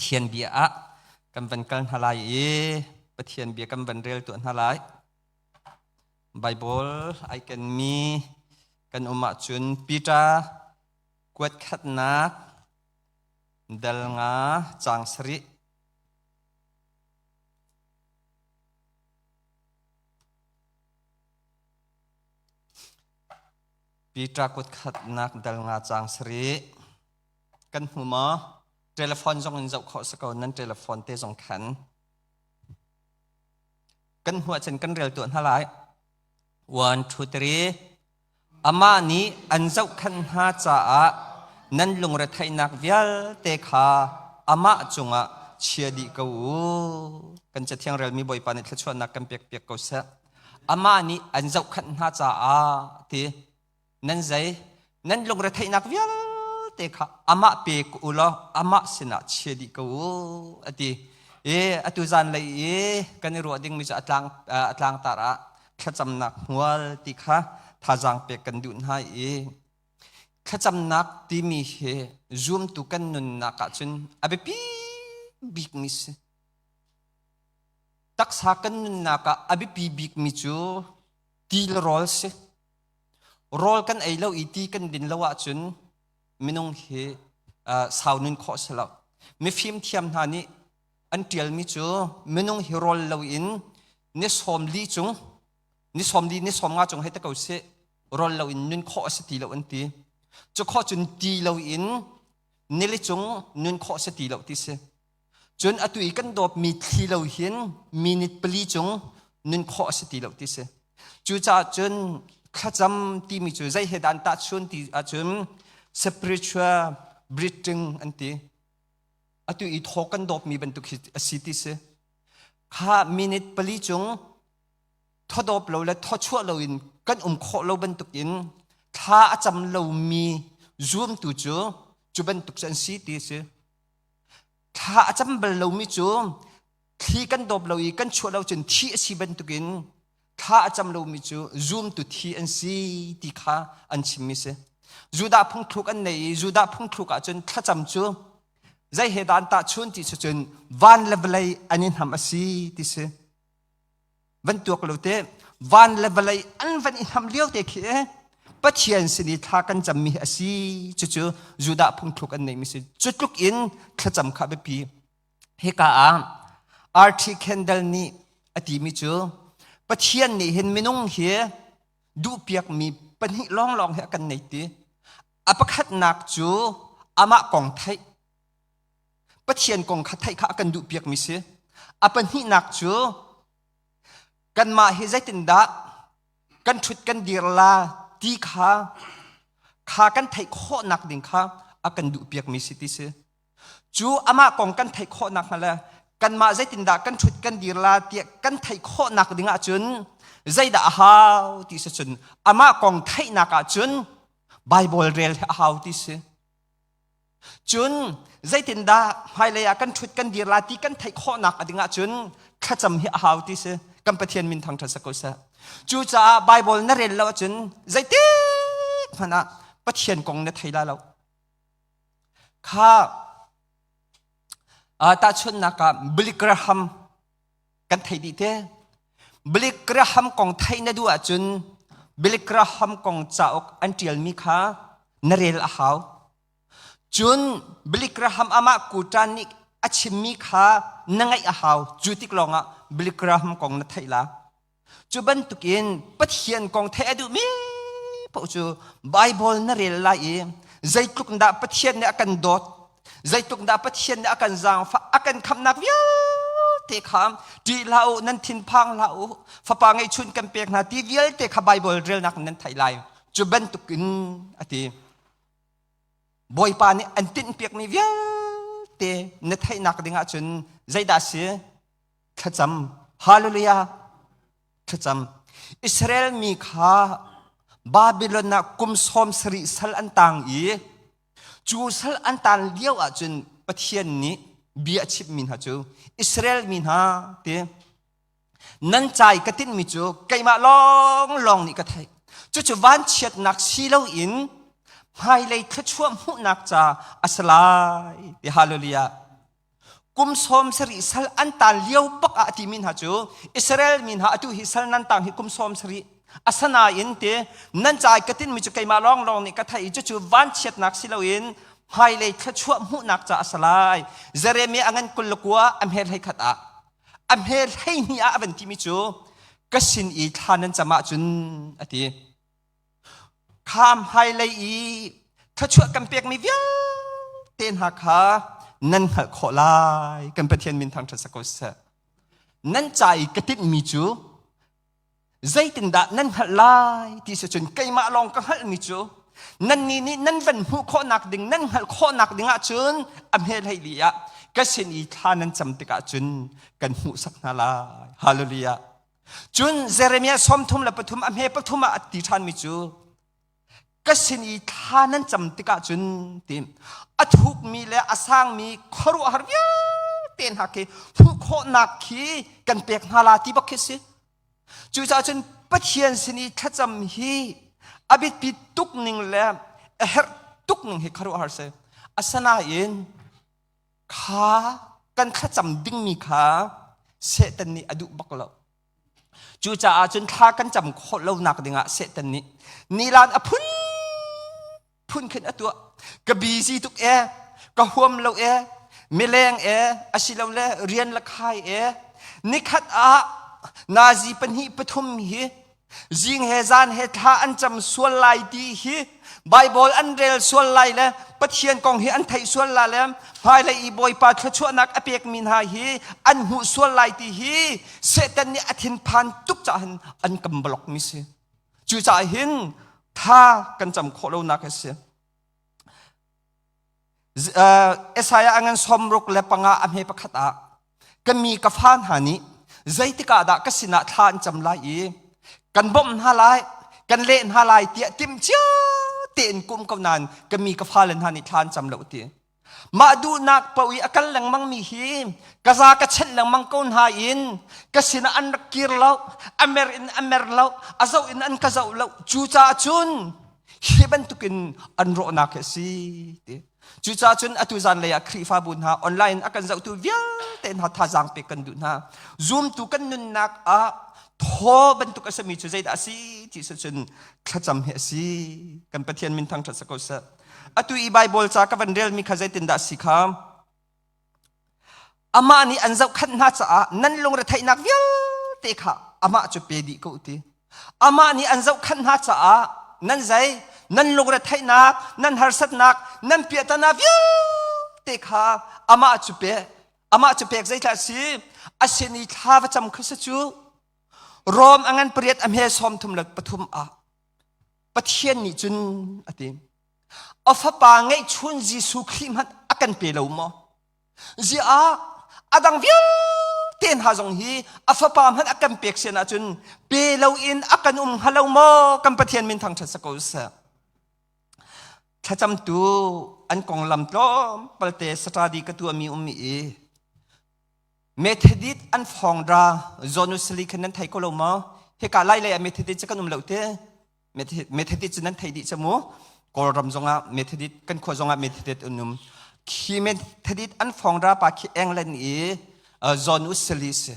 Pathian bia ah kan van kal hna lai i Pathian bia kan van rel tuah hna lai. Bible ai kenmi kan um ahcun Peter kuat khatnak dal nga caang sarih. Peter kut khatnak dal nga caang sarih. Kan hmu maw? Telephone zong in zoh khawh si ko nan telephone te zong khan. Kan hmuh ahcun kan rel tuah hna lai. 1 2 3 Amah nih an zohkhenh hna caah nan lungretheihnak vialte kha amah cungah chia dih ko u. Kan Cathiang relmi Bawipa nih thluachuahnak kan pekpiak ko seh. Amah nih an zohkhenh hna caah ti nan zei nan lungretheihnak vialte kha amah pe ko u law amah sinah chia dih ko u a ti. I atu zanlei i kan i ruah dingmi cu a tlang a tlangtar ah thlacamnak hmual ti kha thazaang pek kan duh hna i thlacamnak timi hi zumtu kan nunnak ahcun a biapi bikmi si. Taksa kan nunnak ah a biapi bikmi cu ti le rawl si. Rawl kan ei lo i ti kan din lo ahcun minung hi sau nun khawh si lo. Mifim thiam hna nih an ṭialmi cu minung hi rawl loin ni sawm li cung ni sawm li ni sawm nga cung hei te ko sih rawl loin nun khawh a si ti lo an ti. Cu khawh cun ti loin nili cung nun khawh a si ti lo ti si. Cun atu i kan dawpmi thli lo hin minute pali cung nun khawh a si ti lo ti si. Cucaah cun thlacam timi cu zei he dah an tahchun ti ahcun spiritual breathing an ti. Atu i thaw kan dawpmi bantuk hi a si ti si. Kha minute pali cung thawdawp lo le thawchuah loin kan um khawh lo bantukin thla a cam lomi zuamtu cu cu bantuk cu an si ti a si. Thla a cam bal lomi cu thli kan dawp lo i kan chuah lo cun thi a si bantukin thla a cam lomi cu zumtu thi an si ti kha an chimmi si. Judah phungthluk an nei i Judah phungthluk ahcun thlacam cu zei he dah an tahchun ti cun van le vawlei an i hnam a si ti si. Van tuak lo te van le vawlei an van i hnam lio te khi Pathian sin i thla kan cammi hi a si cucu Judah phungthluk an neihmi si. Cu tluk in thlacam kha biapi. Hika ah R.T. Kendall nih a timi cu Pathian nih hin minung hi duhpiakmi pahnih lawnglawng hi a kan nei ti. A pakhatnak cu amah kong theih. Pathian kong kha theih kha a kan duhpiakmi si. A pahnihnak cu kanmah hi zeitindah kan ṭhut kan dir la ti kha kha kan theih khawhnak ding kha a kan duhpiakmi si ti si. Cu amah kong kan theih khawhnak hnga le kanmah zeitindah kan ṭhut kan dir la tiah kan theih khawhnak ding ahcun zeidah a hau ti si cun amah kong theihnak ahcun Bible rel hi a hau ti si. Cun zeitindah hmailei ah kan ṭhut kan dir la ti kan theih khawhnak a ding ahcun thlacam hi a hau ti si. Kan Pathian min thangṭhat sak ko seh. Cucaah Bible na rel lo ahcun zeitik hmanh ah Pathian kong na thei la lo. Kha tahchunhnak ah Billy Graham kan thei dih te. Billy Graham kong theih na duh ahcun Billy Graham kong cauk an ṭialmi kha na rel a hau. Cun Billy Graham amah kuṭan nih a chimmi kha na ngaih a hau. Cu tik lawngah Billy Graham kong na theih la. Cu bantukin Pathian kong theih a duhmi paoh cu Baibal na rel lai i zeitluk dah Pathian nih a kan dawt, zeitluk dah Pathian nih a kan zaangfah, a kan khamhnak vialte kha ṭih hlah u, nan thinphang hlah u, fapa ngeihchun kan pek hna ti vialte kha Baibal relnak in nan theih lai. Cu bantukin a ti. Bawipa nih an tinhpiakmi vialte na theihnak ding ahcun zeidah a si? Thlacam. Hallelujah. Thlacam. Israel mi kha Babylon ah kum sawm sarih sal an tang i cu sal an tan lio ahcun Pathian nih bia a chimhmi hna cu Israel mi hna ti nan cai ka tinhmi cu keimah lawnglawng nih ka theih. Cucu vanchiatnak si loin hmailei thluachuah hmuhnak ca a si lai ti hallelujah. Kum 70 sal an taan lio bak ah a timi hna cu Israel mi hna atu hi sal nan tang hi kum 70 asanain te nan ca ka tinmi cu keimah lawnglawng nih ka theih i cucu vanchiatnak si loin hmailei thluachuah hmuhnak ca a si lai. Jeremiah a ngan 29 a hme 11 ah a hme 12 ah a van timi cu ka sin i thla nan cam ahcun a ti. Kha hmailei i thluachuah kan pekmi vialte hna kha nan hngalh khawh lai. Kan Pathian min thangṭhat sa ko seh. Nan ca i ka tinhmi cu zeitindah nan hngalh lai ti si cun keimah lawng ka hngalhmi cu nannih nih nan van hmuh khawhnak ding nan hngalh khawhnak ding ahcun a hmel hei li ah ka sin i thla nan cam tikah cun kan hmuhsak hna lai. Hallelujah. Cun Jeremiah 33 a hme pathum ah a ti ṭhanmi cu ka sin i thla nan cam tikah cun ti a thukmi le a sangmi khuaruahhar vialte hna khi hmuh khawhnak khi kan pek hna la ti bak khi si. Cucaah cun Pathian sin i thlacam hi a biapi tuk ning le a herh tuk ning hi khuaruahhar si. Asinain kha kan thlacam dingmi kha Satan nih a duh bak lo. Cucaah cun thla kan cam khawh lonak dingah Satan nih nilan a phun phun khin a tuah. Ka busy tuk e, ka huam lo e, mileng e, asilole rian la khai e. Nikhat ah nazi pahnih pathum hi Zing he zan he thla an cam sual lai ti hi Bible an rel sual lai le Pathian kong hi an theih sual la le hmailei i Bawipa thluachuahnak a pekmi hna hi an hmuh sual lai ti hi Satan nih a thinphan tuk caah hin an kan block mi si. Cucaah hin tha kan cam khawh lonak a si. Isaiah a ngan 65 a hme pakhat ah ka mi ka fa hna nih zeitik ah dah ka sinah thla an cam lai i kan bawmh hna lai kan leh hna lai tiah timhcia tein kum ko nain ka mi ka fale hna nih thla an cam lo ti mah duhnak paoh i a kal lengmang mi hi ka za ka chenh lengmang ko hna in ka sinah an rak kir lo a mer in a mer lo a zoh in an ka zoh lo cucaah cun hi bantukin an rawhnak hi a si ti. Cucaah cun atu zanlei ah Khrihfabu hna online a kan zohtu vialte hna thazaang pek kan duh hna. Zumtu kan nunnak ah thaw bantuk a simi cu zeidah a si ti si cun thlacam hi a si. Kan Pathian min thangṭhat sa ko seh. Atu i Bible ca ka van relmi kha zeitindah a si kha? Amah nih an zohkhanh hna caah nan lungretheihnak vialte kha amah cu pe dih ko ti. Amah nih an zohkhanh hna caah nan zei nan lungretheihnak, nan harsatnak, nan piahtana vialte kha amah cu pe. Amah cu pek zeithla a si? A sin i thla va cam kha si cu. Rom a ngan pariat a hme 33 ah Pathian nih cun a ti. A fapa ngeihchun Jesuh Khrih hmanh a kan pe lo maw? Ziah a dang vialte hna zong hi a fapa hmanh a kan pek sian ahcun pe loin a kan um hnga lo maw? Kan Pathian min thangṭhat sa ko seh. Thlacamtu an konglam tlawmpalte study ka tuahmi um i Methodist an fawngdra Jonusali khan nan thei ko lo maw? Hika lai lei ah Methodist cu kan um lo te. Methodist cu nan thei dih cu mu. Kawlram zongah Methodist kan khua zongah Methodist an um. Khi Methodist an fawngdra pa khi England i John Wesley si.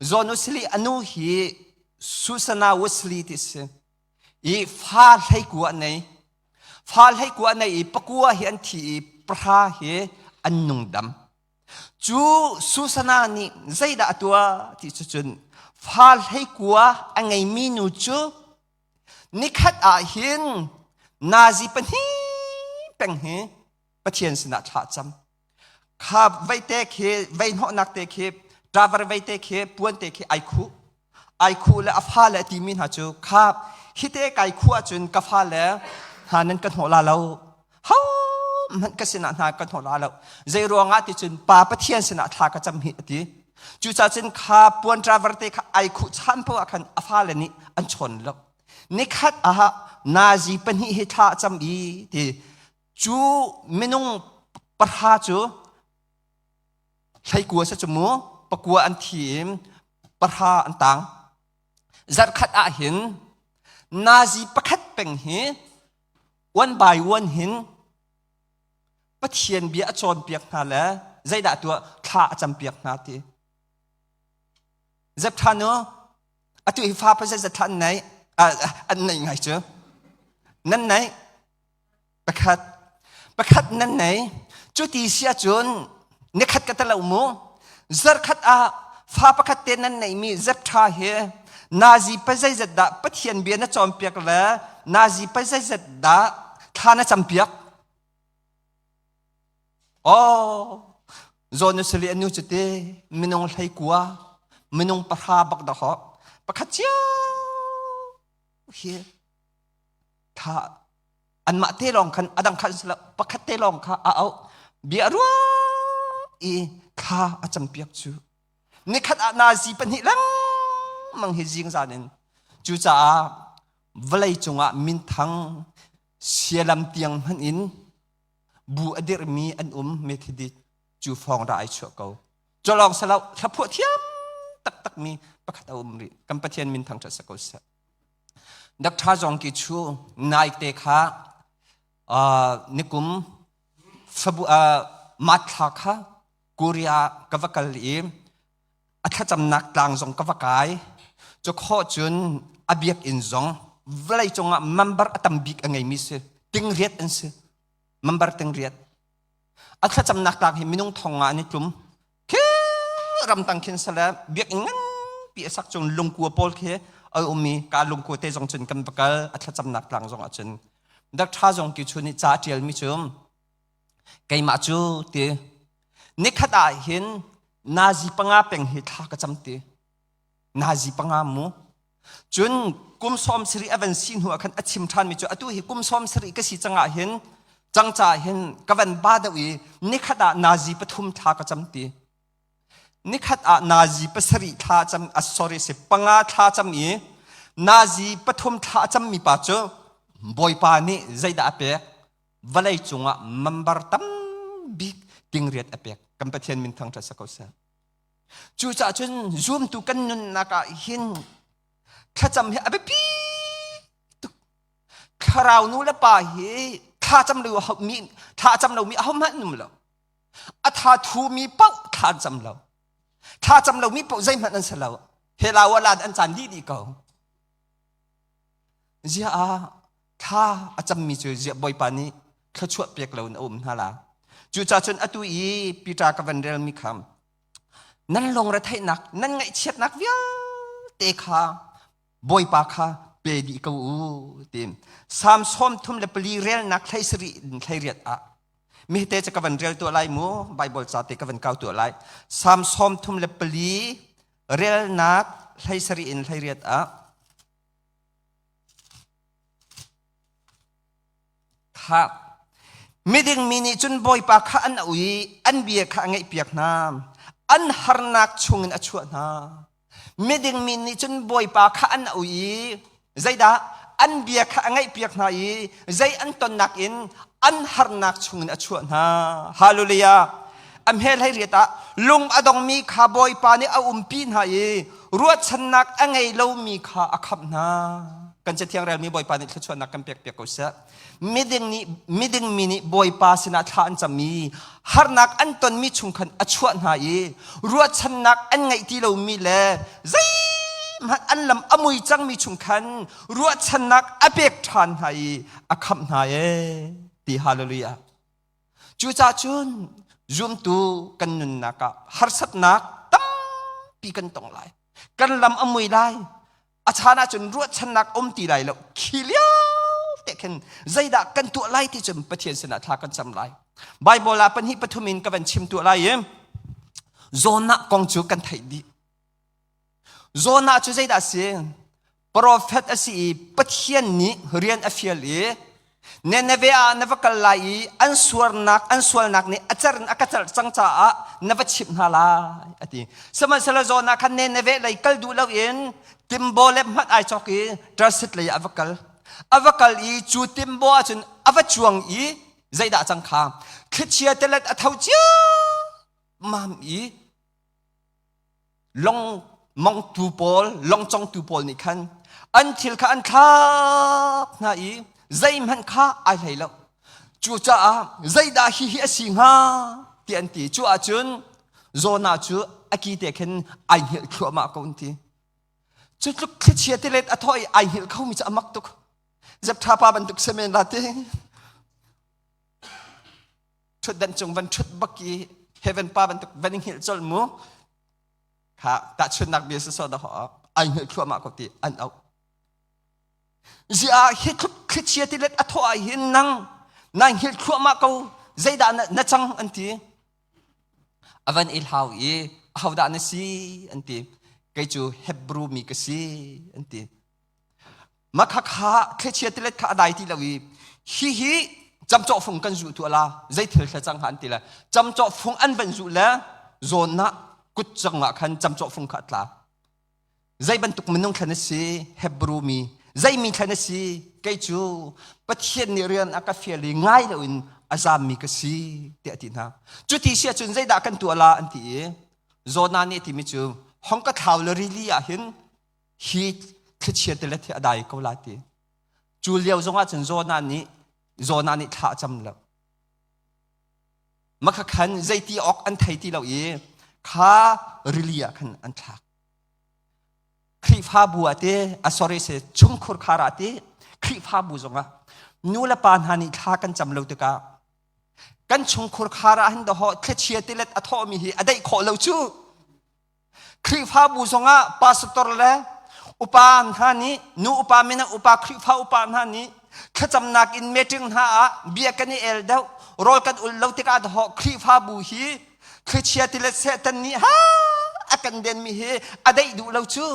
John Wesley anu hi Susanna Wesley ti si. I fa hleikua an nei. Fa hleikua an nei i pakua hi an thi i pahra hi an nung dam. Cu Susanna nih zeidah a tuah ti cu cun fa hleikua a ngeimi nu cu nikhat ah hin nazi pahnih peng hi Pathian sinah thla cam. Kha veite khi vei hnawhnak te khi driver veite khi puan te khi ai khuh. Ai khuh le a fale a timi hna cu kha hite kai khuh ahcun ka fale hna nan ka hnawh la lo. Ho hmanh ka sinah hna ka hnawh la lo. Zei ruangah ti cun Pa Pathian sinah thla ka cam hi a ti. Cucaah cun kha puan driver te kha ai khuh chan poah ah khan a fale nih an chawn lo. Nikhat ah nazi pahnih hi thla a cam i ti cu minung pahra cu hleikua si cu mu pakua an thi i pahra an tang. Zarhkhat ah hin nazi pakhat peng hi one by one hin Pathian bia a cawnpiak hna le. Zeidah tuah thla a campiak hna ti. Zeptha nu atu hi fa pa zeizat thla an nei an nei ngai cu. Nan nei pakhat pakhat nan nei cu ti si ahcun nikhat ka talo mu zarkhat ah fa pakhat te nan neimi zeptha hi nazi pa zeizat dah Pathian bia na cawnpiak le nazi pa zeizat dah thla na campiak Oh, zawn na sali anu cu te minung hlei kua minung pahra bak dah ho pakhat cio hi tha anmah te lawng khan adang khan sila pakhat te lawng kha a auh bia rua i thla a campiak cu nikhat ah nazi pahnih lengmang hi zing zan in cucaah vawlei cungah minthang sialam tiang hmanh in bu a dirhmi an um Methodist cu fawng ra ai chuah ko colong salo thlaphuah thiam taktak mi pakhat a um rih kan Pathian min thangṭhat sa ko seh Dr. Zong Ki Chu naikte kha nikum fabu mathla kha Korea ka va kal i a thlacamnak tlang zong ka va kai cu khawh cun a biakinn zong vawlei cungah member a tam bik a ngeimi si tingriat an si member tingriat a thlacamnak tlang hi minung thong nga an i tlum khi ramtang khin sale biakinn nganpi a sak cung lungkua pawl khi a um i ka lungkua te zong cun kan va kal a thlacamnak tlang zong ah cun Dr. Zong Ki Chu nih ca a ṭialmi cu keimah cu ti nikhat ah hin nazi panga peng hi thla ka cam ti nazi panga mu cun kum sawm sarih a van si hnu ah khan a chim ṭhanmi cu atu hi kum sawm sarih ka si cangah hin cang caah hin ka van ba deuh i nikhat ah nazi pathum thla ka cam ti nikhat ah nazi pasarih thla cam uh, sorry si panga thla cam i nazi pathum thla cam mi pa cu bawipa nih zeidah a pek vawlei cungah member tam bik tingriat a pek kan pathian min thangṭhat sa ko seh Cucaah cun zumtu kan nunnak ah hin thlacam hi a biapi tuk. Thlarau nu le pa hi thlacam lo mi thlacam lomi ahohmanh an um lo. A tha thumi paoh thla an cam lo. Thlacam lomi paoh zeihmanh an si lo. Helaw alan an caan dih dih ko. Ziah ah thla a cammi cu ziah Bawipa nih thluachuah pek lo in a um hna la. Cucaah cun atu i Peter ka van relmi kha nan lungretheihnak nan ngaihchiatnak vialte kha Bawipa kha pe dih ko u ti Salm 34 relnak hlei sarih hlei riat ah mi te cu ka van rel tuah lai mu Bible ca te ka van kau tuah lai Salm 34 relnak hlei sarih in hlei riat ah Kha miding mi nih cun Bawipa kha an auh i an bia kha a ngaihpiak hna. An harnak chungin a chuah hna. Miding mi nih cun Bawipa kha an auh i zeidah an bia kha a ngaihpiak hna i zei an tonnak in an harnak chungin a chuah hna. Hallelujah. A hmel hei riat ah lung a dongmi kha Bawipa nih a umpi hna i ruahchannak a ngei lomi kha a khamh hna. Kan cathiang relmi Bawipa nih thluachuahnak kan pek piak ko seh. Miding nih miding mi nih Bawipa sinah thla an cam i harnak an tonmi chung khan a chuah hna i ruahchannak an ngeih ti lomi le zeihmanh an lam a mui cangmi chung khan ruahchannak a pek ṭhan hna i a khamh hna ee ti hallelujah. Cucaah cun zumtu kan nunnak ah harsatnak tampi kan tong lai. Kan lam a mui lai. A chan ahcun ruahchannak um ti lai lo. Khi lio te khin zeidah kan tuah lai ti cun Pathian sinah thla kan cam lai. Bible ah pahnih pathum in ka van chim tuah lai i Jonah kong cu kan theih dih. Jonah cu zeidah a si? Profet a si i Pathian nih rian a fial i Nineveh ah na va kal lai i an suarnak an sualnak nih a cer in a ka cerh cang caah na va chimh hna lai a ti. Sihmanhsehlaw Jonah khan Nineveh lei kal duh loin timbaw le hmanh ai cawk i Tarsis lei ah a va kal. A va kal i cu timbaw ah cun a va cuang i zeidah cang kha thlichia tilet a tho ciammam i Long mongtu pawl, longcongtu pawl nih khan an thil kha an thlak hna i zeihmanh kha ai hlei lo. Cucaah zeidah hihi a si hnga ti. ti an ti. Cu ahcun Jonah cu a ki te khin ai hngilh thluahmah ko an ti. Cu tluk thlichia tilet a thawh i ai hngilh khomi cu a mak tuk. Zeptha pa bantuk semen la ti. Ṭhutdan cung van ṭhut bak i heaven pa bantuk van i hngilh colh mu. Kha tahchunnak bia sawsawh dah ai hngilh thluahmah ko ti an auh. Ziah hi thlichia tilet a thawh ah hin nang na hngilh thluahmah ko zeidah na cang an ti. A van i hlau i ahodah na si an ti. Kei cu Hebrew mi ka si an ti. Makhakha thlichia tilet kha a dai ti lo i hihi camcawh fung kan zuh tu ala zei thil thla cang ha an ti le camcawh fung an van zuh le zawn ah kut cangah khan camcawh fung kha a tla. Zei bantuk minung thlan a si? Hebrew mi. Zei mi thlan a si? Kei cu Pathian nih rian a ka fial i ngai loin a zammi ka si tiah a ti hna. Cuti si ahcun zeidah kan tuah la an ti i Jonah nih a timi cu hong ka thlau le rili ah hin hi thlichia tilet hi a dai ko la ti. Cu lio zongah cun Jonah nih Jonah nih thla a cam lo. Makha khan zeiti awk an thei ti lo i kha rili ah khan an thlak. Khrihfabu ah ti a sorry se chungkhur khar ah ti Khrihfabu zongah nu le pa hna nih thla kan cam lo tikah kan chungkhur khar ah hin dahawh thlichia tilet a thawhmi hi a daih khawh lo cu. Khrihfabu zongah pastor le upa hna nih nu upa mino upa Khrihfa upa hna nih thlacamnak in meeting hna ah bia kan i el deuh rawl kan ul lo tikah dahawh Khrihfabu hi thlichia tilet Satan nih ha a kan denmi hi a daih duh lo cu.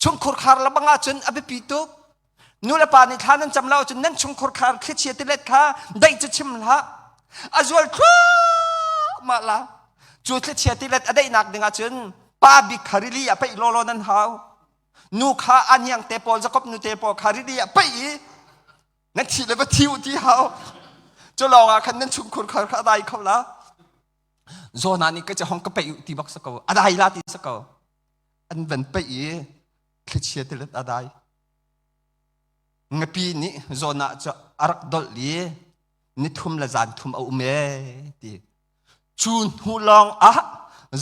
Chungkhur khar lebang ahcun a biapi tuk. Nu le pa nih thla nan cam lo ahcun nan chungkhur khar thlichia tilet kha daih cu chim hlah. A zual thluahmah la. Cu thlichia tilet a daihnak ding ahcun pa bik kha rili ah paih lawlaw nan hau. Nu kha a hniang te pawl Jakob nu te pawl kha rili ah paih i nan thi le va thi u ti hau. Cu lawng ah khan nan chungkhur khar kha a dai kho la. Jonah nih ka hong ka paih u ti bak sa ko. A dai la ti sa ko. An van paih i thlichia tilet a dai. Ngapi nih Jonah cu a rak dolh i nithum le zan thum a um ee ti. Cu hnu lawng ah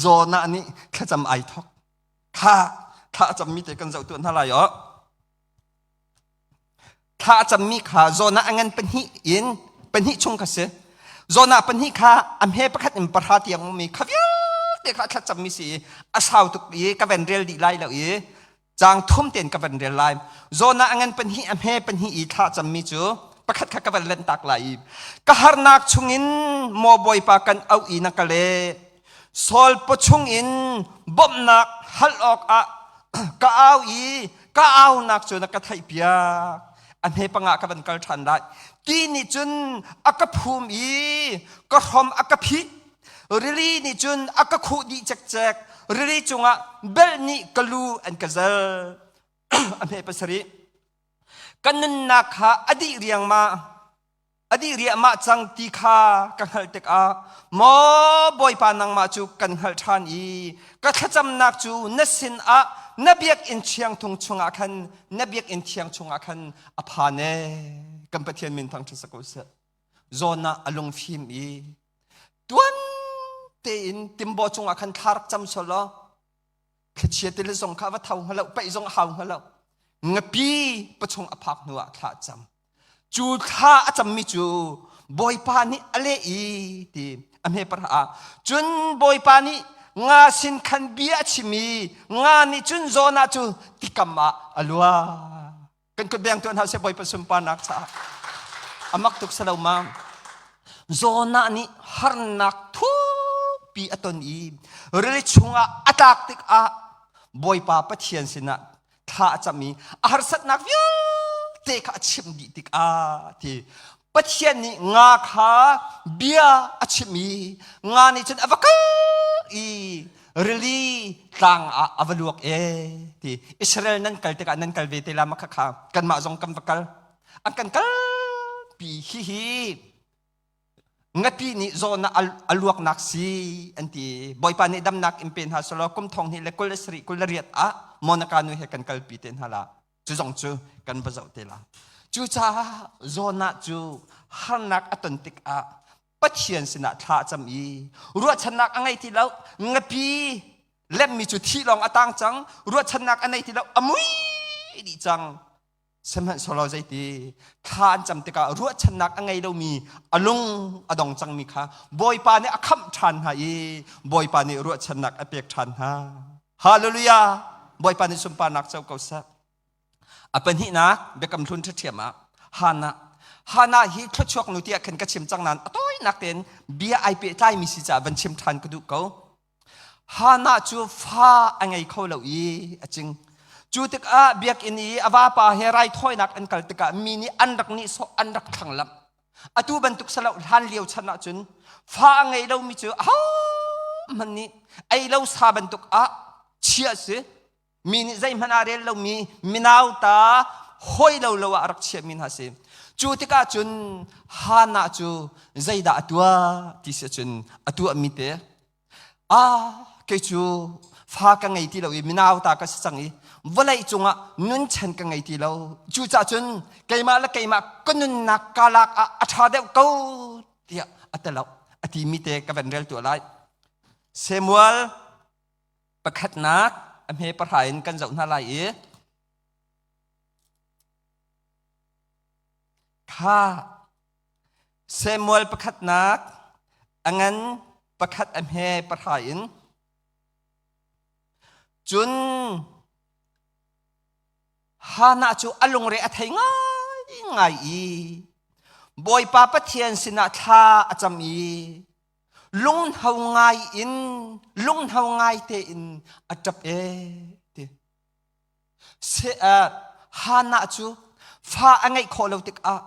Jonah nih thlacam ai thok. Kha thla a cammi te kan zoh tuah hna lai aw. Thla a cammi kha Jonah a ngan pahnih in pahnih chung kha si. Jonah pahnih kha a hme pakhat in pahra tiang ummi kha vialte kha a thlacammi si i a sau tuk i ka van rel dih lai lo i caang thum tein ka van rel lai. Jonah a ngan pahnih a hme pahnih i thla cammi cu pakhat kha ka van lanh tak lai i ka harnak chungin maw Bawipa kan auh i na ka leh. Saul pawchung in bawmhnak hal awkah ka au i ka aunak cu na ka theihpiak. A hme pangah ka van kal ṭhan lai. Ti nih cun a ka phum i ka hrom a ka phih. Rili nih cun a ka khuh dih cekcek. Rili cungah belh nih ka lu an ka zel. A hme pasarih. Ka nunnak kha a dih riangmang. A dih riahmah cang ti kha ka hngalh tikah maw Bawipa nangmah cu kan hngalh ṭhan i ka thlacamnak cu na sinah na biakinn thiangthung chungah khan na biakinn thiang chungah khan a phan ee. Kan Pathian min thangṭhat si ko seh. Zawn ah a lungfim i tuan tein timbaw cungah khan thla rak cam sual law thlichia tili zong kha va tho hnga lo paih zong a hau hnga lo ngapi pachung a phak hnu ah thla a cam. Cu thla a cammi cu Bawipa nih a leh i ti a hme parha ah cun Bawipa nih nga sin khan bia a chim i nga nih cun Jonah cu tikam ah a lua. Kan kut beng tuan hau seh Bawipa sunparnak caah. A mak tuk salo ma. Jonah nih harnak thukpi a ton i rili chungah a tlak tikah Bawipa Pathian sinah thla a cam i a harsatnak vialte kha a chimh dih tikah ti Pathian nih nga kha bia a chimh i nga nih cun a va kal i rili tlang ah a va luak e ti Israel nan kal tikah nan kal ve te la ma kha kha kanmah zong kan va kal an kan kal pi hi hi Ngapi nih zawtnak a luaknak si an ti. Bawipa nih damnak in pe hna selaw kum thong hnih le 27 28 ah Monica nu he kan kalpi te hna la. Cu zong cu kan va zoh te la. Cucaah Jonah cu harnak a ton tikah Pathian sinah thla a cam i ruahchannak a ngei ti lo. Ngapi lemmi cu thi lawng a tang cang. Ruahchannak a nei ti lo. A mui dih cang. Sihmanhsehlaw zeiti thla an cam tikah ruahchannak a ngei lomi a lung a dong cangmi kha Bawipa nih a khamh ṭhan hna i Bawipa nih ruahchannak a pek ṭhan hna. Hallelujah! Bawipa nih sunparnak co ko seh. A pahnihnak biakam hlun ṭhiamṭhiam ah Hannah Hannah hi thluachuak nu tiah khan ka chim cang nain a tawinak tein bia ai pehtlaimi si caah van chim ṭhan ka duh ko. Hannah cu fa a ngei kho lo i a cing. Cu tikah biakinn i a vapa he raithawinak an kal tikah mi nih an rak nihsawh an rak thlanglamh. Atu bantuk salo hlan lio chan ahcun fa a ngei lomi cu ahohmanh nih ei lo sa bantuk ah chiah a si. Mi nih zeihmanh ah rel lomi minauta hawi lo lo ah a rak chiahmi hna si. Cu tikah cun Hannah cu zeidah a tuah ti si ahcun a tuahmi te ah kei cu fa ka ngei ti lo i minauta ka si cang i vawlei cungah nunchan ka ngei ti lo. Cucaah cun keimah le keimah ka nunnak ka lak ah a ṭha deuh ko tiah a ti lo. A timi te ka van rel tuah lai. Samuel Pakhatnak a hme pahra in kan zoh hna lai i kha Samuel pakhatnak a ngan pakhat a hme pahra in cun Hannah cu a lungre a thei ngaingai i Bawipa Pathian sinah thla a cam i lunghno ngai in lunghno ngai tein a ṭap e ti se Hannah cu fa a ngeih khawh lo tikah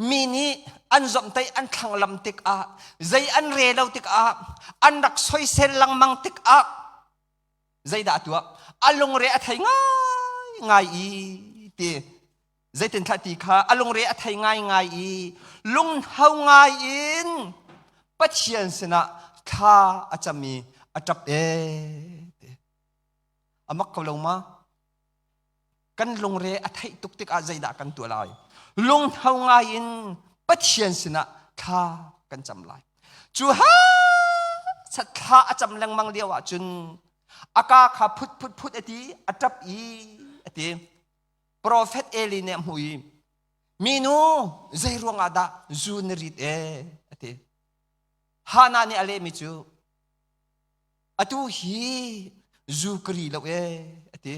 mi nih an zomhtaih an thlanglam tikah zei an re lo tikah an rak soisel lengmang tikah zeidah a tuah a lungre a thei ngai ngai i ti Zeitinthlah ti kha a lungre a thei ngaingai i lunghau ngai in Pathian sinah thla a cam i a ṭap ee ti. A mak ko lo ma? Kan lungre a theih tuk tikah zeidah kan tuah lai? Lunghau ngai in Pathian sinah thla kan cam lai. Cu ha thla a cam lengmang lio ah cun a ka kha phut phut phut a ti, a ṭap i a ti. Profet Eli nih a hmuh i minu zei ruangah dah zu na rit e a ti. Hannah nih a lehmi cu atu hi zu ka ri lo e a ti.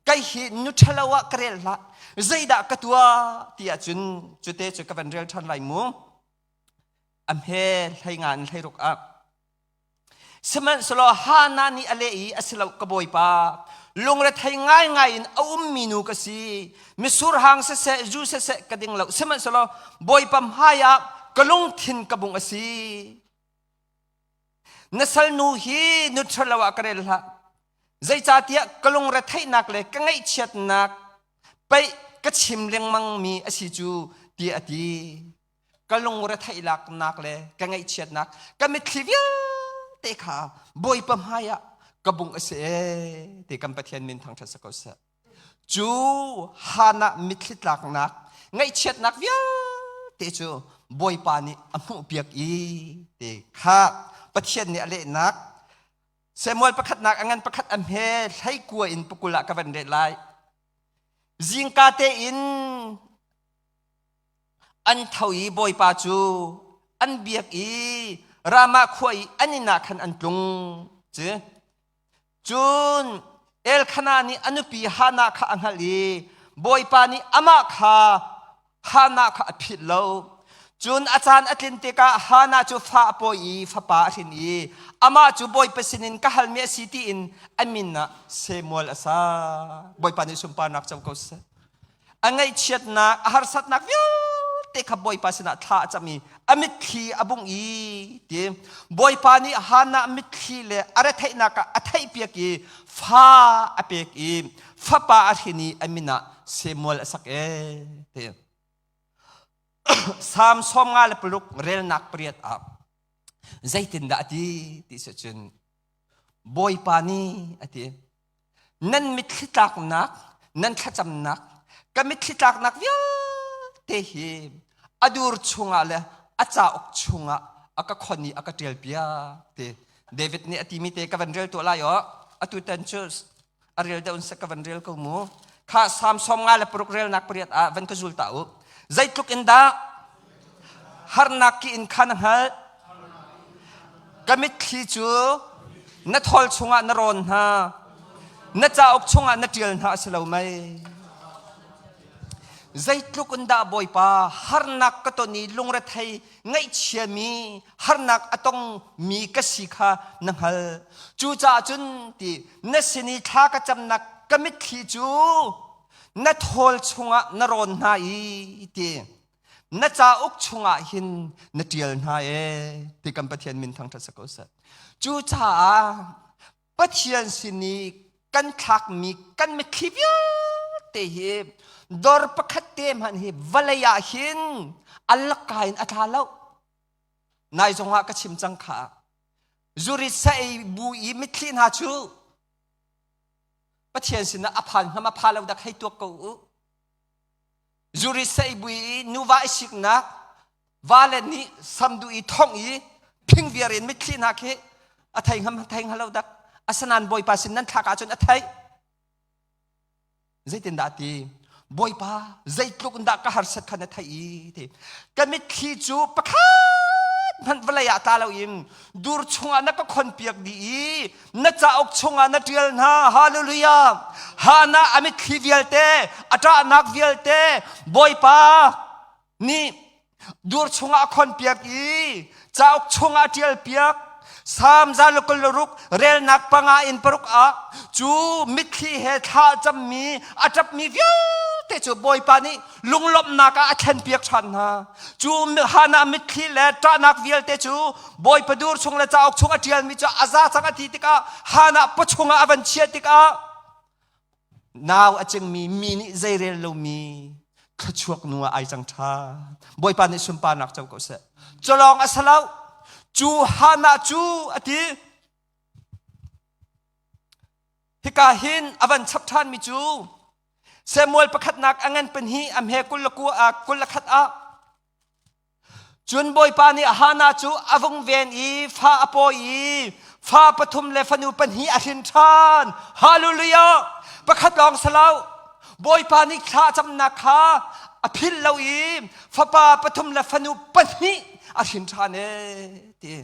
Kai hi nu ṭhalo ah ka rel hlah zeidah ka tuah ti ahcun cute cu ka van rel ṭhan lai mu. A hme hlei nga in hlei ruk ah Sihmanhsehlaw Hannah nih a leh i a si lo ka bawipa lungrethei ngaingai in a ummi nu ka si misur hang siseh zu siseh ka ding lo sihmanhsehlaw bawipa hmai ah ka lungthin ka bung a si na salnu hi nu ṭhalo ah ka rel hlah zeicahtiah ka lungretheihnak le ka ngaihchiatnak pei ka chim lengmangmi a si cu tiah a ti ka lungretheihnak le ka ngaihchiatnak ka mitthli vialte kha Bawipa hmai ah ka bungh a si ee ti kan Pathian min thangṭhat si ko seh. Cu Hannah mitthli tlaknak ngaihchiatnak vialte cu Bawipa nih a hmuhpiak i ti kha Pathian nih a lehnak Samuel pakhatnak a ngan pakhat a hme hleikua in pakul ah ka van ret lai. Zingka tein An tho i Bawipa cu an biak i Ramah khua i an inn ah khan an tlung. Ci. Cun Elkanah nih a nupi Hannah kha a hngalh i Bawipa nih amah kha Hannah kha a philh lo. Cun a caan a tlin tikah Hannah cu fa a pawi i fapa a hrin i amah cu Bawipa sinin ka halmi a si tiin a min ah Samuel a sa. Bawipa nih sunparnak co ko seh. A ngaihchiatnak, a harsatnak vialte kha Bawipa sinah thla a cam i a mitthli a bungh i ti Bawipa nih Hannah mitthli le a retheihnak ah a theihpiak i fa a pek i fapa a hrin i a min ah Samuel a sak ee ti. Salm 56 relnak pariat ah zeitindah a ti ti si cun Bawipa nih a ti Nan mitthli tlaknak, nan thlacamnak, ka mitthli tlaknak vialte hi a dur chungah le a cauk chungah a ka khon i a ka ṭial piak ti. David nih a timi te ka van rel tuah lai aw. Atu tan cu a rel deuh in seh ka van rel ko mu. Kha Salm 56 relnak pariat ah van ka zul ta u. Zeitluk in dah harnak ki in kha na hngalh? Ka mitthli cu na thawl chungah na rawn hna. Na cauk chungah na ṭial hna a si lo mei? Zeitluk in dah Bawipa harnak ka ton i lungrethei ngaihchiami harnak a tongmi ka si kha na hngal. Cucaah cun ti na sin i thla ka camnak ka mitthli cu na thawl chungah na rawn hna i ti na cauk chungah hin na ṭial hna ee ti kan Pathian min thangṭhat si ko seh. Cucaah Pathian sin i kan thlakmi kan mitthli vialte hi dor pakhat te hmanh hi vawlei ah hin a laka in a tla lo. Nai zongah ka chim cang kha. Zurit sa ei bu i mitthli hna cu Pathian sinah a phan hnga ma pha lo dak hei tuak ko u. Zuri seibui i nuva i siknak vale nih samdu i thong i phingviar in mitthli hna khi a thei ngam thei hnga lo dak. Asinain Bawipa sin nan thlak ahcun a theih. Zeitindah ti? Bawipa zeitluk in dah ka harsat kha na theih i ti. Ka mitthli cu pakhat hmanh vawlei ah tla loin dur chungah na ka khonpiak dih i na cauk chungah na ṭial hna. Hallelujah! Hana a mitthli vialte, a ṭahnak vialte Bawipa nih dur chungah a khonpiak i cauk chungah a ṭialpiak. Salm 126 relnak panga in paruk ah cu mitthli he thla a cammi a ṭapmi vialte cu Bawipa nih lunglawmhnak ah a thlenpiak ṭhan hna. Cu Hana mitthli le ṭahnak vialte cu Bawipa dur chung le cauk chung a ṭialmi cu a za cang a ti tikah Hana pawchung ah a van chiah tikah nau a cingmi mi nih zeirel lomi thluachuak nu ah ai cang ṭha. Bawipa nih sunparnak co ko seh. Culawng a si lo. Cu Hana cu a ti. Hika hin a van chap ṭhanmi cu Samuel pakhatnak a ngan pahnih a hme kul le khat ah Cun Bawipa nih Hannah cu a vung ven i fa a pawi i fa pathum le fanu pahnih a hrin ṭhan. Hallelujah! Pakhat lawng si lo. Bawipa nih thla a camnak kha a philh lo i fapa pathum le fanu pahnih a hrin ṭhan ee ti.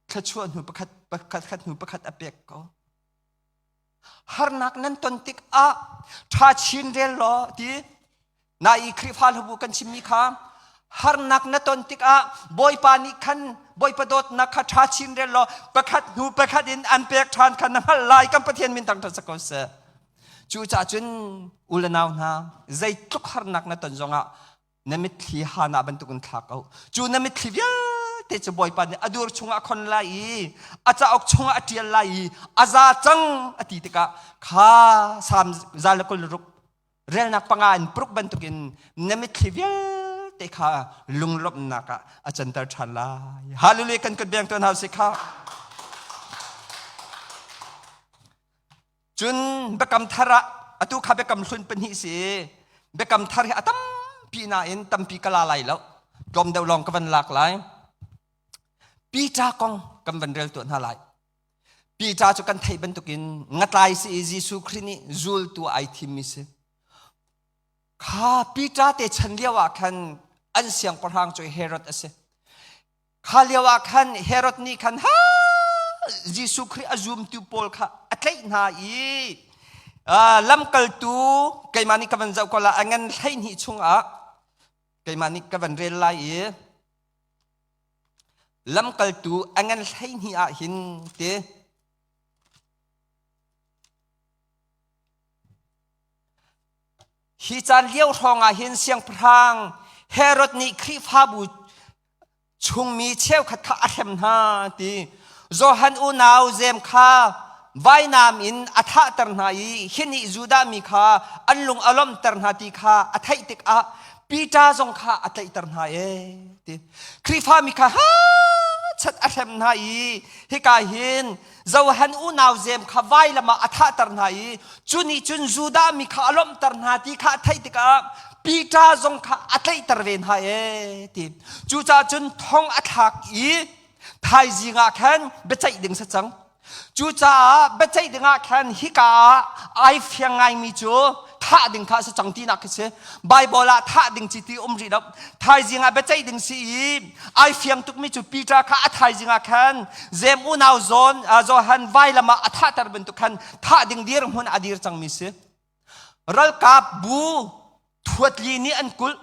Thluachuah hnu pakhat pakhat hnu pakhat a pek ko. Harnak nan ton tikah ṭha chin rel law ti na i Khrihfa hlabu kan chimmi kha harnak na ton tikah Bawipa nih khan Bawipa dawtnak kha ṭha chin rel law pakhat hnu pakhat in an pek ṭhan kha na hngalh lai kan Pathian min thangṭhat sak ko seh. Cucaah cun u le nau hna zeitluk harnak na ton zongah na mitthli hana bantukin thla ko cu na mitthli vialte cu bawipa nih a dur chungah a khon lai i a cauk chungah a ṭial lai i a za cang a ti tikah kha sam za le kul ruk relnak panga in pruk bantukin na mitthli vialte kha lunglawmhnak ah a canter ṭhan lai. Hallelujah! Kan kut beng tuan hau si kha. Cun biakam thar ah atu kha biakam hlun pahnih si biakam thar hi a tampi nain tampi ka la lai lo tlawm deuh lawng ka van lak lai. Peter kong kan van rel tuah hna lai. Peter cu kan theih bantukin ngatlai si i Jesuh Khrih nih zultu ai thimmi si. Kha Peter te chan lio ah khan an siangpahrang cu Herod a si. Kha lio ah khan Herod nih khan ha Jesuh Khrih a zumtu pawl kha a tlaih hna i lamkaltu keimah nih ka van zoh ko la a ngan 12 chungah keimah nih ka van rel lai i lamkaltu a ngan 12 ah hin ti Hi caan lio hrawng ah hin siangpahrang Herod nih Khrihfabu chungmi cheukhat kha a hrem hna ti. Johan unau Jeim kha vainam in a thahter hna i hi nih Judah mi kha an lung a lawmhter hna ti kha a theih tikah Peter zong kha a tlaihter hna ee ti. Khrihfa mi kha ha chat a hrem hna i hika hin Johan unau Jeim kha vailam ah a thahter hna i cu nih cun Judah mi kha a lawmhter hna ti kha a theih tikah. Peter zong kha a tlaihter ve hna ee ti. Cucaah cun thong a thlak i thaizing ah khan biaceih ding si cang. Cucaah biaceih ding ah khan hika ah ai fiang ngaimi cu thah ding kha a si cang tinak khi si. Bible ah thah ding ci ti um rih lo. Thaizing ah biaceih ding si i ai fiang tukmi cu Peter kha a thaizing ah khan Jem unau zawn Johan vailam ah a thahter bantuk khan thah ding dirhmun a dir cangmi si. Ralkap bu thuatli nih an kulh.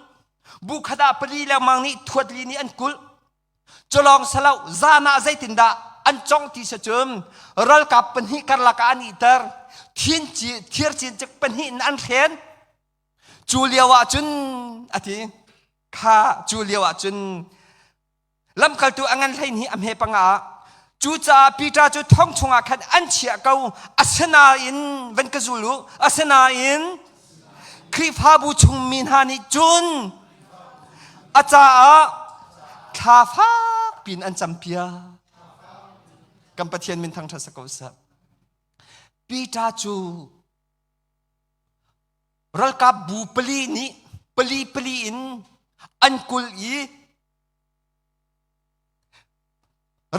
Bu khat ah pali lengmang nih thuatli nih an kulh. Culawng salo zan ah zeitindah an cong ti si cun ralkap pahnih karlak ah an iter. Thin thir cincik pahnih in an hren. Cu lio ah cun a ti. Kha cu lio ah cun Lamkaltu a ngan hlei hnih a hme panga ah cucaah Peter cu thong chungah khan an chiah ko asinain van ka zul u asinain Khrihfabu chungmi hna nih cun a caah thla fak piin an campiak kan Pathian min thangṭhat si ko seh Peter cu ralkap bu pali nih pali pali in an kul i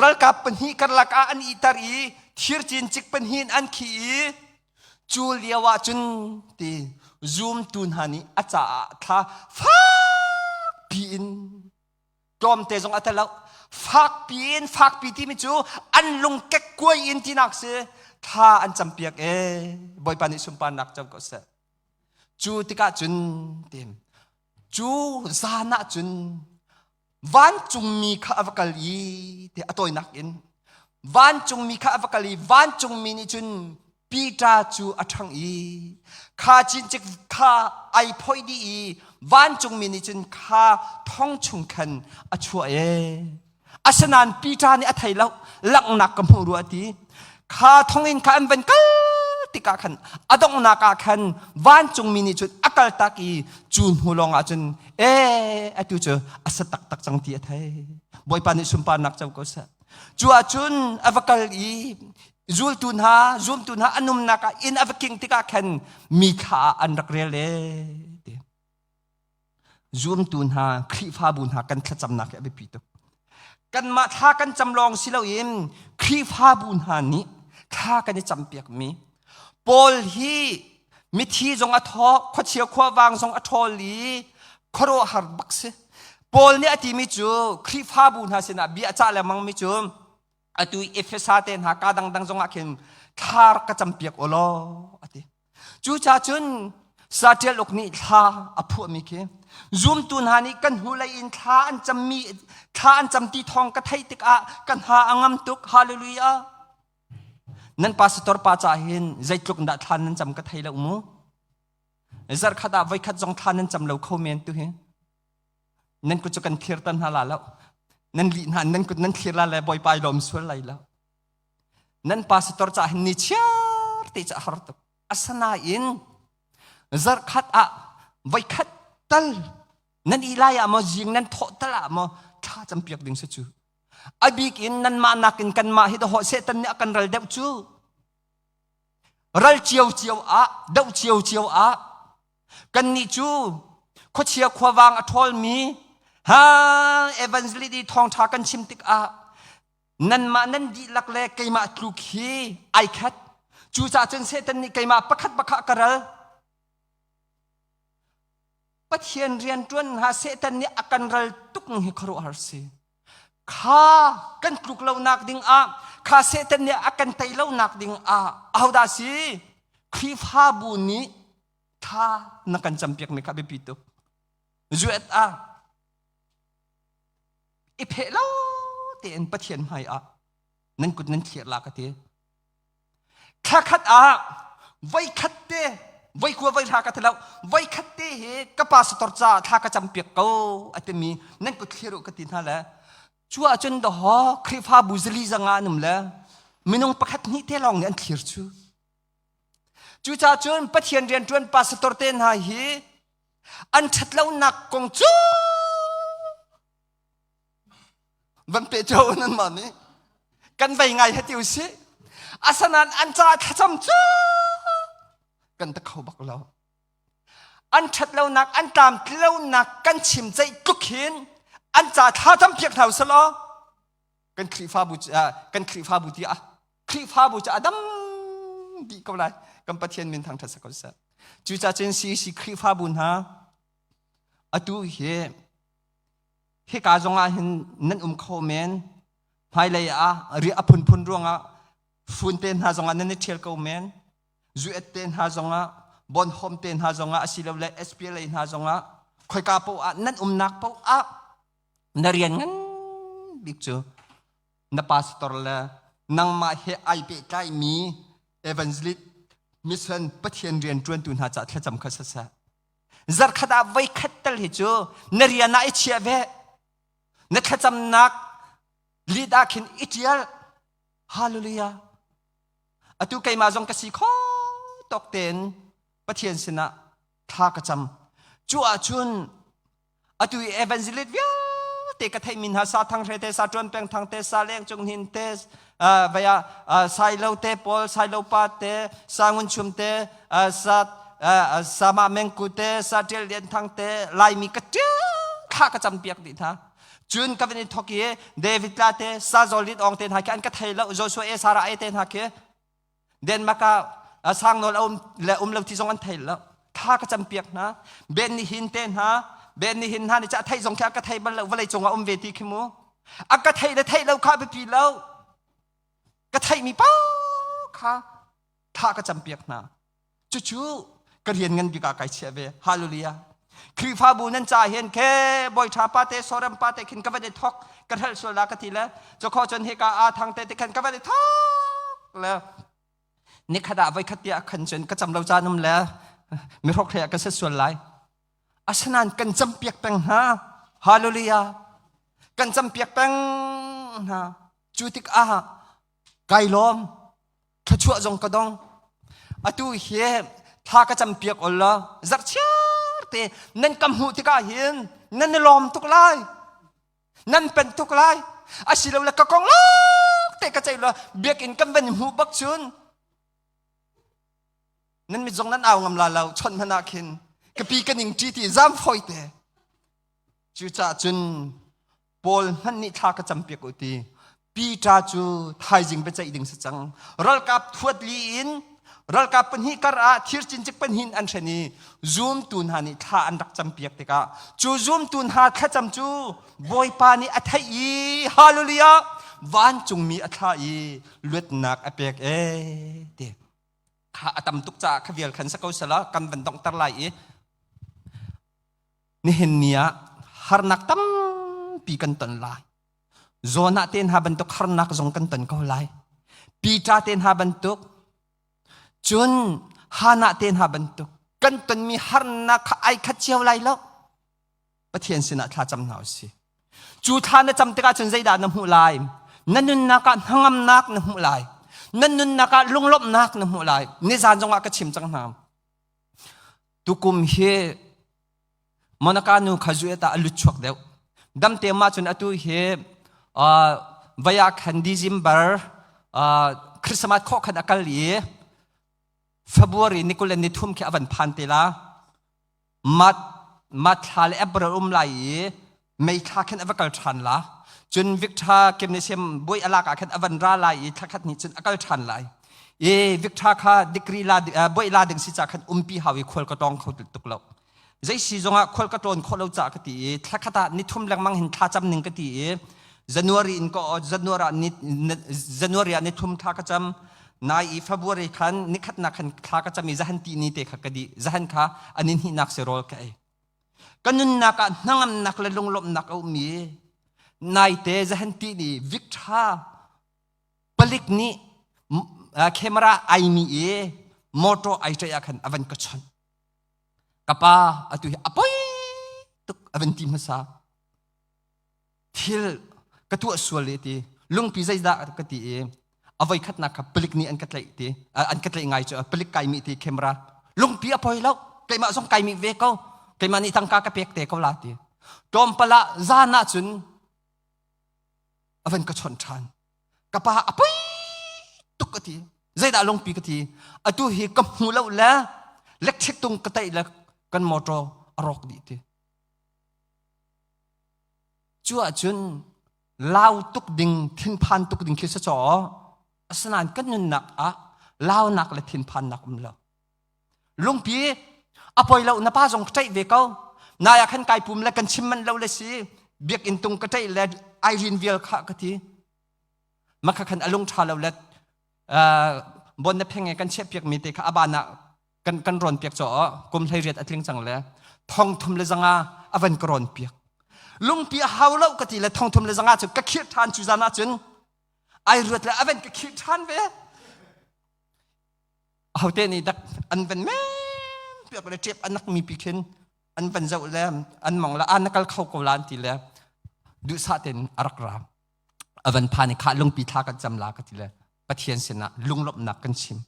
Ralkap pahnih karlak ah an iter i thir cincik pahnih in an khih i cu lio ah cun ti zumtu hna nih a caah thla fakpi in tlawmte zong a tel lo fakpi in fakpi timi cu an lung kekkuai in tinak si thla an campiak e Bawipa nih sunparnak co ko seh cu tikah cun ti Cu zan ah cun vancungmi kha a va kal i ti a tawinak in vancungmi kha a va kal i vancungmi nih cun Peter cu a ṭhang i kha cincik kha ai phoih dih i vancungmi nih cun kha thong chung khan a chuah ee. Asinain Peter nih a thei lo, langhnak ka hmuh rua ti. Kha thonginn kha an van kal tikah khan a donghnak ah khan vancungmi nih cun a kaltak i cu hnu lawng ah cun ee atu cu a sa taktak cang ti a thei. Bawipa nih sunparnak co ko seh. Cu ah cun a va kal i zultu hna zumtu hna an umnak ah inn a va king tikah khan mi thla ah an rak rel ee ti. Zumtu hna, Khrihfabu hna kan thlacamnak hi a biapi tuk. Kanmah thla kan cam lawng si loin Khrihfabu hna nih thla kan i campiakmi Paul hi mithi zong a thaw, khuachia khuavang zong a ṭhawl i khuaruahhar bak si. Paul nih a timi cu Khrihfabu hna sinah bia a cah lengmangmi cu atu Efesa te hna ka dangdang zong ah khin thla rak ka campiak u law a ti. Cucaah cun saṭial uk nih thla a phuahmi khi zumtu hna nih kan hnulei in thla an cammi thla an cam ti thawng ka theih tikah ka hna a ngam tuk hallelujah nan pastor pa ca hin zeitluk dah thla nan cam ka thei lo mu zarkhat ah voikhat zong thla nan cam lo kho men tu hi nan kut cu kan thlir tan hna la lo nan lih hna nan kut nan thlir la le bawipa i lawm sual lai lo Nan pastor ca hin ni chiar te ca har tuk. Asanain zarkhat ah voikhat tal nan i lai ah maw zing nan thawh tal ah maw thla campiak ding si cu. A bik in nanmah nakin kanmah hi dawh Satan nih a kan ral deuh cu. Ral cio cio ah doh cio cio ah kannih cu khuachia khuavang a ṭhawlmi ha evangelist i thawngṭha kan chim tikah nanmah nan dihlak le keimah tluk hi ai khat cucaah cun Satan nih keimah pakhat pakhat ka ral Pathian rian ṭuan hna Satan nih a kan ral tuk hi khuaruahhar si kha kan tluk lonak ding ah kha Satan nih a kan tei lonak ding ah ahodah si Khrihfabu nih thla na kan campiak mi kha biapi tuk zuet ah i pheh lo tein Pathian hmai ah nan kut nan thlir la ka ti. Thla khat ah voi khat te voi kua voi hra ka ti lo voi khat te hi ka pastor ca thla ka campiak ko a timi nan kut thlir u ka ti hna le cu ahcun dahaw Khrihfabu zali zanga an um le minung pakhat hnih te lawng nih an thlir cu. Cucaah cun Pathian rianṭuan pastor te hna hi an ṭhatlonak kong cu van pe cio nan mah nih kan vei ngai hati usih asanan an ca thlacam cu kan ta kho bak lo. An ṭhatlonak, an tlamtlonak kan chim ceih tluk hin an ca thla campiak hna usih law kan Khrihfabu kan Khrihfabu ti ah Khrihfabu cu a dam dih ko lai. Kan Pathian min thangṭhat si ko seh. Cucaah cun CEC Khrihfabu hna atu hi hika zongah hin nan um kho men hmailei ah riah a phunphun ruangah fun te hna zongah nan i ṭhial ko men zuet te hna zongah bonhom te hna zongah asilole SPLA hna zongah khoika paoh ah nan umnak paoh ah na rian ngan bik cu na pastor le nangmah he ai pehtlaimi evangelist mission Pathian rian ṭuantu hna caah thlacam kha saseh zarkhat ah voikhat tal hi cu na rian ah i chiah ve na thlacamnak lead ah khin i ṭial hallelujah atu keimah zong ka si kho tawk tein Pathian sinah thla ka cam cu ahcun atu i evangelist vialte ka theihmi hna sa thang hre te sa tuan peng thang te sa leng cung hin te vaya sailo te paul sailo pa te sa ngun chum te sa sama mengku te sa tial lian thang te laimi ka ṭial thla ka cam piak dih hna cun ka van i thok i David la te sa zolit ong te hna khi an ka thei lo Joshua e Sarah e te hna khi Denmark ah sang nawl a um le um lo ti zong an thei lo thla ka cam piak hna Ben ni hin te hna Ben ni hin hna ni cha thei zong khi a ka thei bal lo vawlei cung ah um ve ti khi mu a ka thei le thei lo kha biapi lo ka theih mi pa kha thla ka cam piak hna cucu ka rian ngan bik ah kai chiah ve hallelujah Khrihfabu nan ca hin ke bawi ṭha pa te soram pa te khin ka van i thok ka hrelh sual la ka ti le cukho cun hika a thang te te khan ka van i thok le nikhat ah voi khat tiah khan cun ka cam lo caan um le mihrok hlei ah ka se sual lai asinain kan cam piak peng hna hallelujah kan cam piak peng hna cu tikah kai lawm thluachuah zong ka dong atu hi thla ka cam piak ol la zarhchiar te nan ka hmuh tikah hin nan i lawm tuk lai nan pen tuk lai asilole ka kong lak te ka ceih lo biakinn kan van hmuh bak cun nan mit zong nan au ngam la lo chawnh hmanh ah khin ka pi ka ning ṭi ti zam fawi te cucaah cun Paul hmanh nih thla ka campiak u ti Peter cu thaizing biaceih ding si cang ralkap thuat li in ralkap pahnih kar ah thir cincik pahnih an hren i zumtu hna nih thla an rak campiak tikah cu zumtu hna thlacam cu Bawipa nih a theih i hallelujah vancungmi a thlah i luatnak a pek ee ti kha a tam tuk caah kha vial khan sa ko sala kan van donghter lai i Nihin ni ah harnak tampi kan ton lai. Jonah te hna bantuk harnak zong kan ton ko lai. Peter te hna bantuk, cun Hannah te hna bantuk kan tonmi harnak kha ai khat cio lai lo. Pathian sinah thla cam hna usih. Cu thla na cam tikah cun zeidah na hmuh lai? Na nunnak ah hnangamnak na hmuh lai. Na nunnak ah lunglawmhnak na hmuh lai. Nizan zongah ka chim cang hna. Tukum hi Monica nu kha zu ta a lut chuak deuh. Damte ma cun atu hi vaya khan December Christmas khawh khan a kal i February ni kul le ni thum khi a van phan te la. Mat mat thla le April um lai i May thla khin a va kal ṭhan la. Cun Victor Gymnasium buai a lak ah khan a van ra lai i thla khat ni cun a kal ṭhan lai. I Victor kha degree la buai la ding si ca khan umpi hau i khual ka tawng kho tuk lo. Zei si zongah khual ka tlawn khawh lo ca ka ti i thla khat ah ni thum lengmang hin thla cam ning ka ti i January in ka January ah ni January ah ni thum thla ka cam nai i February khan nikhatnak khan thla ka cam i zahan ti ni te kha ka di zahan kha ani hnihnak si rawl ka ei Ka nunnak ah hnangamnak le lunglawmhnak a um i naite zahan ti ni Victor palik nih camera ai mi i motor ai ṭaih ah khan a van ka chawnh. Ka pa atu hi a poi tuk a van ti hmasa. Thil ka tuah sual i ti lungpi zeidah ka ti i a voi khatnak kha palik nih an ka tlaih ti an ka tlaih ngai cu palik kai mi ti camera lungpi a poi lo keimah zong kai mi ve ko keimah nih tangka ka pek te ko la ti tlawmpal ah zan ah cun a van ka chawnh ṭhan ka pa a poi tuk ka ti zeidah lungpi ka ti atu hi ka hmu lo le electric tung ka taih le. Kan motor a rawk dih ti. Cu ahcun lau tuk ding, thinphan tuk ding khi si caw. Asinain kan nunnak ah launak le thinphannak um lo. Lungpi a poi lo na pa zong ka ṭaih ve ko. Nai ah khan kai pum le kan chim manh lo le si. Biakinn tung ka ṭaih le Irene vial kha ka ti. Makha khan a lung ṭha lo le bon na pheng kan chiah piak mi te kha aban ah kan kan rawn piak chaw kum hlei riat a tling cang le thong thum le zanga a van ka rawn piak lungpi a hau lo ka ti le thong thum le zanga cu ka khirh ṭhan cu zan ah cun ai ruat le a van ka khirh ṭhan ve ahote nih dak an van men piak le ṭep anak mi pi khin an van zoh le an mong le an na kal kho ko la an ti le duhsah tein a rak ra a van phan i khah lungpi thla kan cam la ka ti le Pathian sinah lunglawmhnak kan chim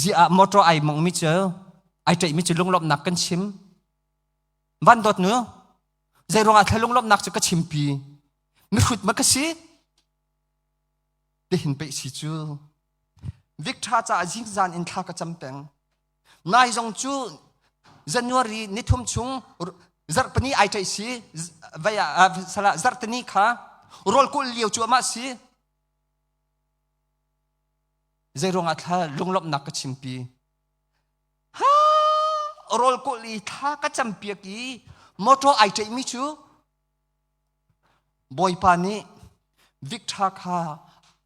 zi ah motor ai mong mi cu ai ṭaih mi cu lunglawmhnak kan chim van dawt nu zei ruangah thla lunglawmhnak cu ka chimpi mihrut ma ka si tihin peih si cu Victor caah zingzan in thla ka cam peng nai zong cu January nithum chung zarhpini ai ṭaih si vai ah sala zarhtini kha rawl kulh lio cu amah si zei ruangah thla lunglawmhnak ka chimpi ha rawl kulh i thla ka campiak i motor ai ṭaihmi cu Bawipa nih Victor kha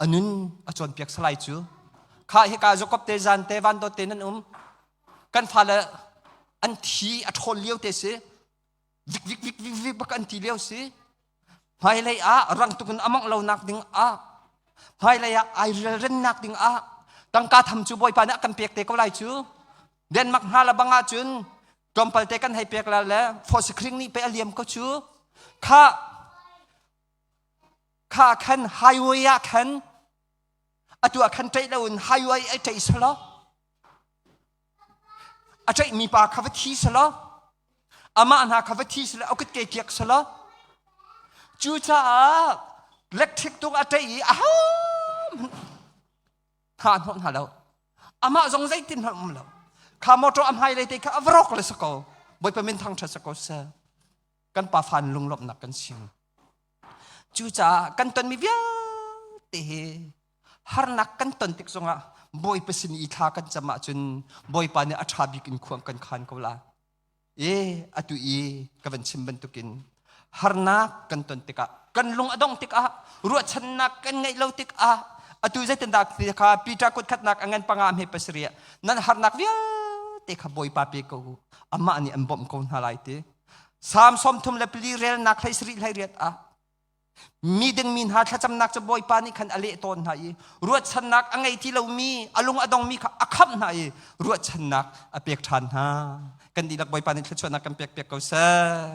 a nun a cawnpiak salai cu. Kha hika Jacob te zan te van dawt te nan um. Kan fale an thi a ṭhawl lio te si. Vik vik vik vik vik bak an ti lio si. Hmailei ah rang tuk in a mongh lo nak ding ah hmailei ah ai relrennak ding ah tangka tham cu Bawipa nih a kan pek te ko lai cu. Denmark hna la bang ahcun tlawmpal te kan hei pek la le forsikring nih pe a liam ko cu kha kha khan highway ah khan atu ah khan ṭaih loin highway ai ṭaih salo a ṭaih mi pa kha va thi salo amah hna kha va thi salo a kut ke kiak salo cucaah electric tuk a ṭaih i a hna hnawh hna lo amah zong zeitin hmanh um lo kha motor a hmai lei te kha a varok le sako bawipa min thang ṭha sako seh kan pa fan lunglawmhnak kan sim cucaah kan tonmi vialte hi harnak kan ton tik zongah bawipa sin i thla kan cam ahcun bawipa nih a ṭha bik in khuang kan khan ko la E atu i ka van chim bantukin harnak kan ton tikah kan lung a dong tikah ruahchannak kan ngeih lo tikah atu zeitindah ti kha Peter kut khatnak a ngan panga hme pasarih nan harnak vialte kha Bawipa pe ko u amah nih an bawmh ko hna lai ti Salm 34 relnak hlei sarih hlei riat ah Mi dingmi hna thlacamnak cu Bawipa nih khan a leh tawn hna i ruahchannak a ngei ti lomi a lung a dongmi kha a khamh hna i ruahchannak a pek ṭhan hna. Kan dihlak Bawipa nih thluachuahnak kan pek piak ko seh.